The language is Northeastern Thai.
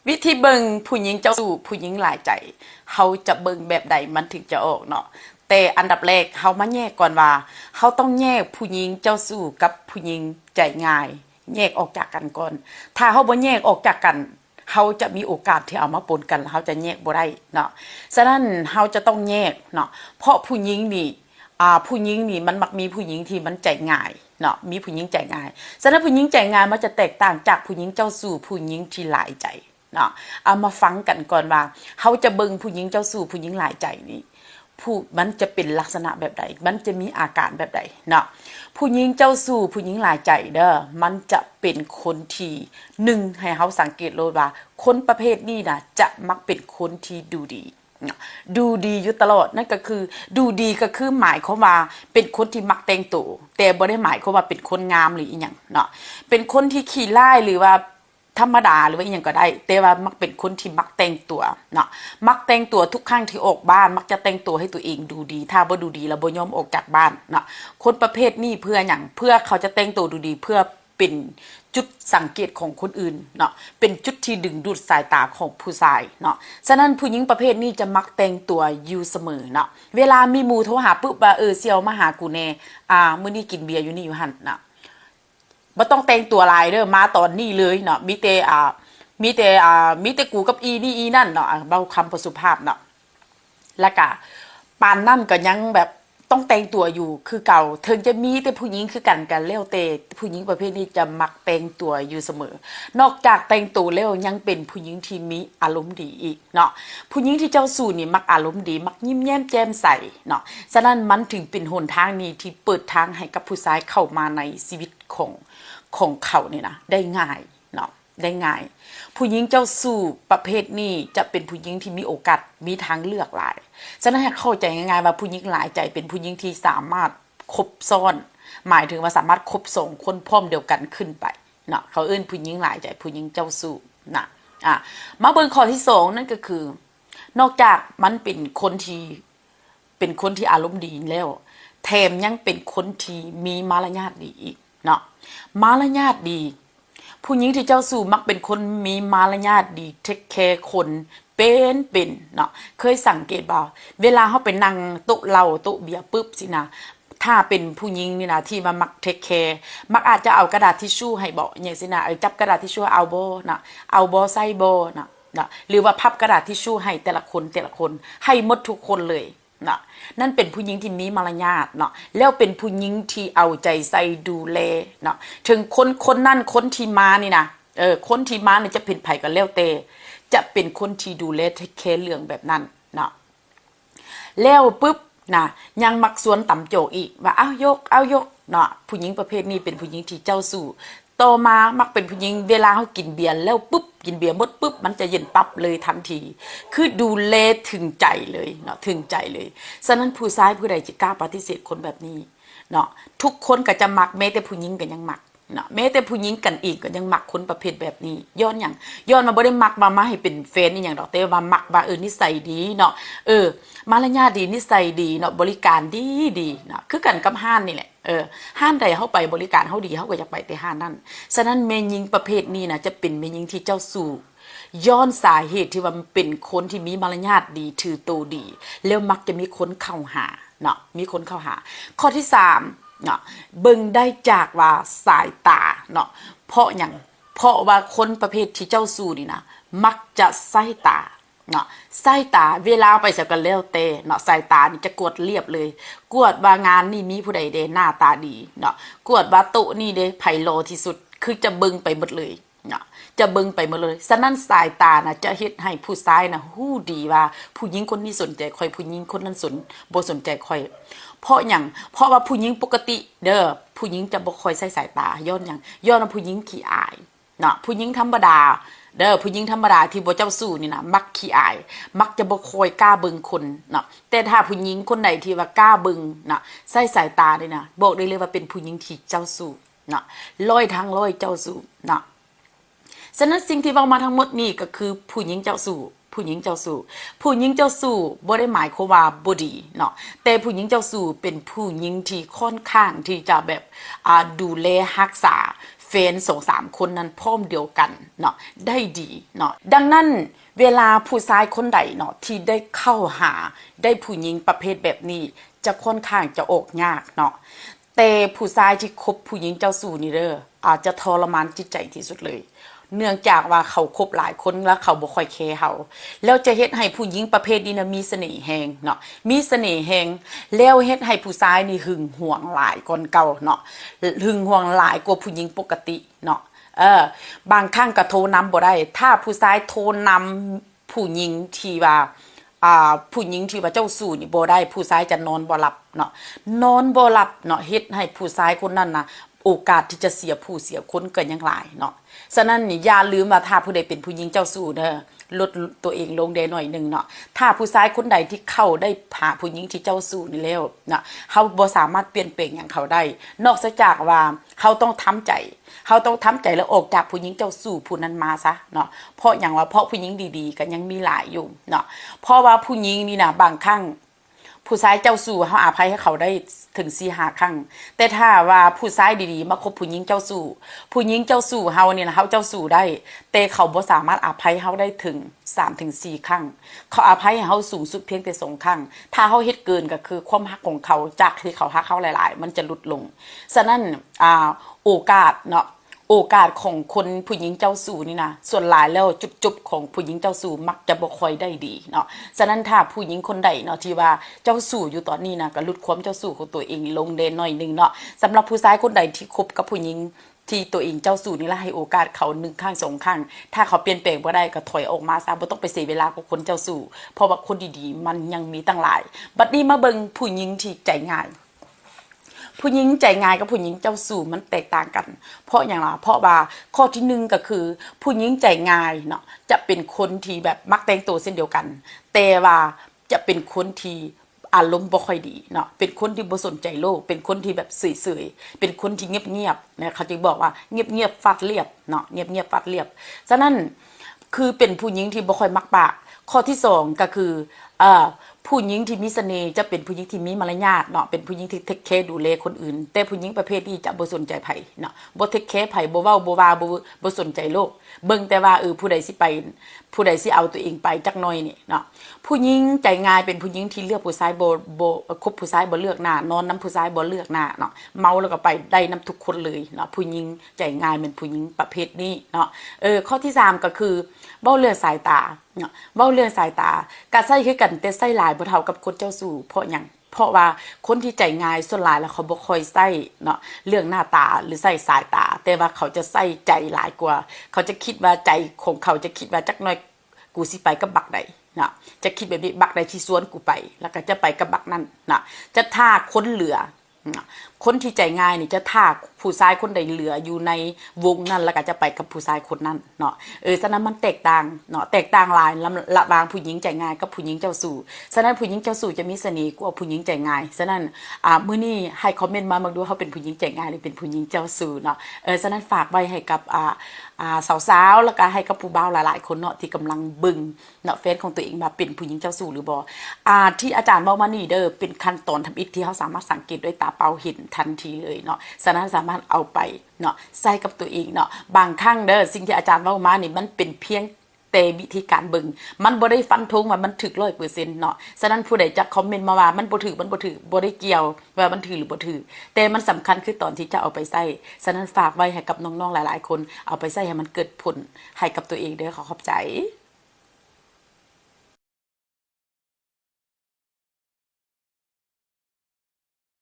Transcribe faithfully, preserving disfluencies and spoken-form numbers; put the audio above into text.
วิธีเบิ่งผู้หญิงเจ้าชู้ผู้หญิงหลายใจ เฮาจะเบิ่งแบบใดมันถึงจะออกเนาะ แต่อันดับแรกเฮามาแยกก่อนว่า เฮาต้องแยกผู้หญิงเจ้าชู้กับผู้หญิงใจง่าย แยกออกจากกันก่อน ถ้าเฮาบ่แยกออกจากกัน เฮาจะมีโอกาสที่เอามาปนกัน เฮาจะแยกบ่ได้เนาะ ฉะนั้นเฮาจะต้องแยกเนาะ เพราะผู้หญิงนี่ อ่า ผู้หญิงนี่มันมักมีผู้หญิงที่มันใจง่ายเนาะ มีผู้หญิงใจง่าย ฉะนั้นผู้หญิงใจง่ายมันจะแตกต่างจากผู้หญิงเจ้าชู้ ผู้หญิงที่หลายใจเนาะ เอามาฟังกันก่อนว่า เฮาจะเบิ่งผู้หญิงเจ้าชู้ ผู้หญิงหลายใจนี่ ผู้ มันจะเป็นลักษณะแบบใด มันจะมีอาการแบบใดเนาะ ผู้หญิงเจ้าชู้ ผู้หญิงหลายใจเด้อ มันจะเป็นคนที่ หนึ่ง ให้เฮาสังเกตโลดว่า คนประเภทนี้นะ จะมักเป็นคนที่ดูดีเนาะ ดูดีอยู่ตลอด นั่นก็คือ ดูดีก็คือหมายความว่าเป็นคนที่มักแต่งตัว แต่บ่ได้หมายความว่าเป็นคนงามหรืออีหยังเนาะ เป็นคนที่ขี้ร้ายหรือว่าธรรมดาหรือว่าอีหยังก็ได้ แต่ว่ามักเป็นคนที่มักแต่งตัวเนาะ มักแต่งตัวทุกครั้งที่ออกบ้าน มักจะแต่งตัวให้ตัวเองดูดี ถ้าบ่ดูดีแล้วบ่ยอมออกจากบ้านเนาะ คนประเภทนี้เพื่อหยัง เพื่อเขาจะแต่งตัวดูดี เพื่อเป็นจุดสังเกตของคนอื่นเนาะ เป็นจุดที่ดึงดูดสายตาของผู้ชายเนาะ ฉะนั้นผู้หญิงประเภทนี้จะมักแต่งตัวอยู่เสมอเนาะ เวลามีหมู่โทรหาปุ๊บว่า เออ เสี่ยวมาหากูแน่ อ่า มื้อนี้กินเบียร์อยู่นี่อยู่หั่นเนาะ บ่ต้องแต่งตัวหลายเด้อ มาตอนนี้เลยเนาะ มีแต่ อ่า มีแต่ อ่า มีแต่กูกับอีนี่อีนั่นเนาะ อ่ะ เว้าคำบ่สุภาพเนาะ แล้วก็ปานนั้นก็ยังแบบต้องแต่งตัวอยู่คือเก่า ถึงจะมีแต่ผู้หญิงคือกัน ก็แล้วแต่ ผู้หญิงประเภทนี้จะมักแต่งตัวอยู่เสมอ นอกจากแต่งตัวแล้วยังเป็นผู้หญิงที่มีอารมณ์ดีอีกเนาะ ผู้หญิงที่เจ้าชู้นี่มักอารมณ์ดี มักยิ้มแย้มแจ่มใสเนาะ ฉะนั้นมันถึงเป็นหนทางนี้ที่เปิดทางให้กับผู้ชายเข้ามาในชีวิตของ ของเขานี่นะ ได้ง่ายเนาะ ได้ง่าย ผู้หญิงเจ้าชู้ประเภทนี้จะเป็นผู้หญิงที่มีโอกาส มีทางเลือกหลาย ฉะนั้นให้เข้าใจง่ายๆว่าผู้หญิงหลายใจเป็นผู้หญิงที่สามารถคบซ้อน หมายถึงว่าสามารถคบสองคนพร้อมเดียวกันขึ้นไปเนาะ เขาเอิ้นผู้หญิงหลายใจ ผู้หญิงเจ้าชู้นะ อ่ะ มาเบิ่งข้อที่สอง นั่นก็คือ นอกจากมันเป็นคนที่ เป็นคนที่อารมณ์ดีแล้ว แถมยังเป็นคนที่มีมารยาทดีอีกเนาะ มารยาทดี ผู้หญิงที่เจ้าชู้มักเป็นคนมีมารยาทดี เทคแคร์คนเป็นเป็นเนาะ เคยสังเกตบ่ เวลาเฮาไปนั่งโต๊ะเหล้าโต๊ะเบียร์ปุ๊บสินะ ถ้าเป็นผู้หญิงนี่นะที่มามักเทคแคร์ มักอาจจะเอากระดาษทิชชู่ให้บ่ อย่างสินะ เออ จับกระดาษทิชชู่ เอาบ่นะ เอาบ่ ใส่บ่นะ นะ หรือว่าพับกระดาษทิชชู่ให้แต่ละคนแต่ละคน ให้หมดทุกคนเลยนะ นั่นเป็นผู้หญิงที่มีมารยาทเนาะ แล้วเป็นผู้หญิงที่เอาใจใส่ดูแลเนาะ ถึงคนคนนั้นคนที่มานี่นะ เออ คนที่มานี่จะเป็นไผก็แล้วแต่ จะเป็นคนที่ดูแลเทคแคร์เรื่องแบบนั้นเนาะ แล้วปุ๊บนะ ยังมักชวนตำโจกอีกว่า เอายก เอายกเนาะ ผู้หญิงประเภทนี้เป็นผู้หญิงที่เจ้าชู้ ต่อมามักเป็นผู้หญิง เวลาเขากินเบียร์แล้วปุ๊บ กินเบียร์หมดปุ๊บ มันจะเย็นปั๊บเลยทันที คือดูแลถึงใจเลยเนาะ ถึงใจเลย ฉะนั้นผู้ชายผู้ใดจะกล้าปฏิเสธคนแบบนี้เนาะ ทุกคนก็จะมัก แม้แต่ผู้หญิงก็ยังมักเนาะ แม้แต่ผู้หญิงกันเองก็ยังมักคนประเภทแบบนี้ ย้อนหยัง ย้อนมาบ่ได้มักว่ามาให้เป็นแฟนอีหยังดอก แต่ว่ามักว่า เออ นิสัยดีเนาะ เออ มารยาทดี นิสัยดีเนาะ บริการดีดีเนาะ คือกันกับฮ้านนี่แหละ เออ ฮ้านใดเฮาไปบริการเฮาดี เฮาก็อยากไปแต่ฮ้านนั่น ฉะนั้นแม่หญิงประเภทนี้นะ จะเป็นแม่หญิงที่เจ้าชู้ ย้อนสาเหตุที่ว่ามันเป็นคนที่มีมารยาทดี ถือโตดี แล้วมักจะมีคนเข้าหาเนาะ มีคนเข้าหา ข้อที่สามเนาะ เบิ่งได้จากว่าสายตาเนาะ เพราะหยัง เพราะว่าคนประเภทที่เจ้าชู้นี่นะ มักจะใส่ตาเนาะ สายตา เวลาไปใสก็แล้วแต่เนาะ สายตานี่จะกวดเรียบเลย กวดว่างานนี่มีผู้ใดเด้หน้าตาดีเนาะ กวดว่าโต๊ะนี่เด้ไผหล่อที่สุด คือจะเบิ่งไปหมดเลยเนาะ จะเบิ่งไปหมดเลย ฉะนั้นสายตานะจะเฮ็ดให้ผู้ชายนะฮู้ดีว่าผู้หญิงคนนี้สนใจข้อย ผู้หญิงคนนั้นสน บ่สนใจข้อย เพราะหยัง เพราะว่าผู้หญิงปกติเด้อ ผู้หญิงจะบ่ค่อยใส่สายตา ย้อนหยัง ย้อนว่าผู้หญิงขี้อายเนาะ ผู้หญิงธรรมดาเด้อ ผู้หญิงธรรมดาที่บ่เจ้าชู้นี่นะ มักขี้อาย มักจะบ่ค่อยกล้าเบิ่งคนเนาะ แต่ถ้าผู้หญิงคนใดที่ว่ากล้าเบิ่งเนาะ ใส่สายตานี่นะ บอกได้เลยว่าเป็นผู้หญิงที่เจ้าชู้เนาะ ร้อยทั้งร้อยเจ้าชู้เนาะ ฉะนั้นสิ่งที่เว้ามาทั้งหมดนี่ก็คือผู้หญิงเจ้าชู้ ผู้หญิงเจ้าชู้ ผู้หญิงเจ้าชู้บ่ได้หมายความว่าบ่ดีเนาะ แต่ผู้หญิงเจ้าชู้เป็นผู้หญิงที่ค่อนข้างที่จะแบบ อ่า ดูแลรักษา แฟนสองสามคนนั้นพร้อมเดียวกันเนาะ ได้ดีเนาะ ดังนั้นเวลาผู้ชายคนใดเนาะที่ได้เข้าหาได้ผู้หญิงประเภทแบบนี้ จะค่อนข้างจะออกยากเนาะ แต่ผู้ชายที่คบผู้หญิงเจ้าชู้นี่เด้อ อาจจะทรมานจิตใจที่สุดเลย เนื่องจากว่าเขาคบหลายคนแล้วเขาบ่ค่อยแคร์เฮา แล้วจะเฮ็ดให้ผู้หญิงประเภทนี้นะมีเสน่ห์แฮงเนาะ มีเสน่ห์แฮง แล้วเฮ็ดให้ผู้ชายนี่หึงหวงหลายกว่าเก่าเนาะ หึงหวงหลายกว่าผู้หญิงปกติเนาะ เออ บางครั้งก็โทรนำบ่ได้ ถ้าผู้ชายโทรนำผู้หญิงที่ว่า อ่า ผู้หญิงที่ว่าเจ้าชู้นี่บ่ได้ ผู้ชายจะนอนบ่หลับเนาะ นอนบ่หลับเนาะ เฮ็ดให้ผู้ชายคนนั้นนะ โอกาสที่จะเสียผู้เสียคนก็ยังหลายเนาะ ฉะนั้นนี่อย่าลืมว่าถ้าผู้ใดเป็นผู้หญิงเจ้าชู้เด้อ ลดตัวเองลงได้หน่อยหนึ่งเนาะ ถ้าผู้ชายคนใดที่เขาได้หาผู้หญิงที่เจ้าชู้นี่แล้วนะ เขาบ่สามารถเปลี่ยนแปลงหยังเขาได้ นอกจากว่าเขาต้องทำใจ เขาต้องทำใจแล้วออกจากผู้หญิงเจ้าชู้ผู้นั้นมาซะเนาะ เพราะหยังว่า เพราะผู้หญิงดีๆก็ยังมีหลายอยู่เนาะ เพราะว่าผู้หญิงนี่นะ บางครั้ง ผู้ชายเจ้าชู้เขาอภัยให้เขาได้ถึงสี่ห้าครั้ง แต่ถ้าว่าผู้ชายดีๆมาคบผู้หญิงเจ้าชู้ ผู้หญิงเจ้าชู้เฮานี่นะ เฮาเจ้าชู้ได้ แต่เขาบ่สามารถอภัยเฮาได้ถึงสามถึงสี่ครั้ง เขาอภัยให้เฮาสูงสุดเพียงแต่สองครั้ง ถ้าเฮาเฮ็ดเกินก็คือความฮักของเขาจากที่เขาฮักเฮาหลายๆ มันจะลดลง ฉะนั้น อ่า โอกาสเนาะ โอกาสของคนผู้หญิงเจ้าชู้นี่นะ ส่วนหลายแล้วจุดจบของผู้หญิงเจ้าชู้มักจะบ่ค่อยได้ดีเนาะ ฉะนั้นถ้าผู้หญิงคนใดเนาะที่ว่าเจ้าชู้อยู่ตอนนี้นะ ก็ลดความเจ้าชู้ของตัวเองลงได้หน่อยหนึ่งเนาะ สำหรับผู้ชายคนใดที่คบกับผู้หญิงที่ตัวเองเจ้าชู้นี่ละ ให้โอกาสเขาหนึ่งครั้งสองครั้ง ถ้าเขาเปลี่ยนแปลงบ่ได้ก็ถอยออกมาซะ บ่ต้องไปเสียเวลากับคนเจ้าชู้ เพราะว่าคนดีๆมันยังมีตั้งหลาย บัดนี้มาเบิ่งผู้หญิงที่ใจง่าย ผู้หญิงใจง่ายกับผู้หญิงเจ้าชู้มันแตกต่างกัน เพราะหยังล่ะ เพราะว่าข้อที่หนึ่งก็คือผู้หญิงใจง่ายเนาะ จะเป็นคนที่แบบมักแต่งตัวเช่นเดียวกัน แต่ว่าจะเป็นคนที่อารมณ์บ่ค่อยดีเนาะ เป็นคนที่บ่สนใจโลก เป็นคนที่แบบเฉยๆ เป็นคนที่เงียบๆ นะ เขาจะบอกว่าเงียบๆ ฟาดเรียบเนาะ เงียบๆ ฟาดเรียบ ฉะนั้น คือเป็นผู้หญิงที่บ่ค่อยมักปาก ข้อที่สองก็คือ เอ่อ ผู้หญิงที่มีเสน่ห์จะเป็นผู้หญิงที่มีมารยาทเนาะ เป็นผู้หญิงที่เทคแคร์ดูแลคนอื่น แต่ผู้หญิงประเภทนี้จะบ่สนใจไผเนาะ บ่เทคแคร์ไผ บ่เว้า บ่ว่า บ่ บ่สนใจโลก เบิ่งแต่ว่า เออ ผู้ใดสิไป ผู้ใดสิเอาตัวเองไปจักหน่อยนี่เนาะ ผู้หญิงใจง่ายเป็นผู้หญิงที่เลือกผู้ชายบ่ บ่ คบผู้ชายบ่เลือกหน้า นอนนำผู้ชายบ่เลือกหน้าเนาะ เมาแล้วก็ไปได้นำทุกคนเลยเนาะ ผู้หญิงใจง่ายเป็นผู้หญิงประเภทนี้เนาะ เออ ข้อที่สามก็คือ เว้าเรื่องสายตาเนาะ เว้าเรื่องสายตา ก็ใช้คือกัน แต่ใช้หลายบ่เท่ากับคนเจ้าชู้ เพราะหยัง เพราะว่าคนที่ใจง่ายส่วนหลายแล้วเขาบ่ค่อยใช้เนาะ เรื่องหน้าตาหรือใช้สายตา แต่ว่าเขาจะใช้ใจหลายกว่า เขาจะคิดว่า ใจของเขาจะคิดว่า จักหน่อยกูสิไปกับบักใดเนาะ จะคิดแบบนี้ บักใดที่ชวนกูไป แล้วก็จะไปกับบักนั้นเนาะ จะท่าคนเหลือ คนที่ใจง่ายนี่จะท่าผู้ชายคนใดเหลืออยู่ในวงนั้น แล้วก็จะไปกับผู้ชายคนนั้นเนาะ เออ ฉะนั้นมันแตกต่างเนาะ แตกต่างหลายระ ระหว่างผู้หญิงใจง่ายกับผู้หญิงเจ้าชู้ ฉะนั้นผู้หญิงเจ้าชู้จะมีเสน่ห์กว่าผู้หญิงใจง่าย ฉะนั้น อ่า มื้อนี้ให้คอมเมนต์มาเบิ่งดู เฮาเป็นผู้หญิงใจง่ายหรือเป็นผู้หญิงเจ้าชู้เนาะ เออ ฉะนั้นฝากไว้ให้กับ อ่า อ่า สาวๆ แล้วก็ให้กับผู้บ่าวหลายๆ คนเนาะ ที่กำลังเบิ่ง เนาะ แฟนของตัวเองว่าเป็นผู้หญิงเจ้าชู้หรือบ่ อ่า ที่อาจารย์เว้ามานี่เด้อ เป็นขั้นตอนทำอิฐที่เฮาสามารถสังเกตด้วยตาเปล่าเห็นทันทีเลยเนาะ ฉะนั้นสามารถเอาไปเนาะ ใช้กับตัวเองเนาะ บางครั้งเด้อ สิ่งที่อาจารย์เว้ามานี่มันเป็นเพียงแต่วิธีการเบิ่ง มันบ่ได้ฟันธงว่ามันถูกร้อยเปอร์เซ็นต์เนาะ ฉะนั้นผู้ใดจะคอมเมนต์มาว่ามันบ่ถูก มันบ่ถูก บ่ได้เกี่ยวว่ามันถูกหรือบ่ถูก แต่มันสำคัญคือตอนที่จะเอาไปใช้ ฉะนั้นฝากไว้ให้กับน้องๆ หลายๆ คน เอาไปใช้ให้มันเกิดผลให้กับตัวเองเด้อ ขอขอบใจ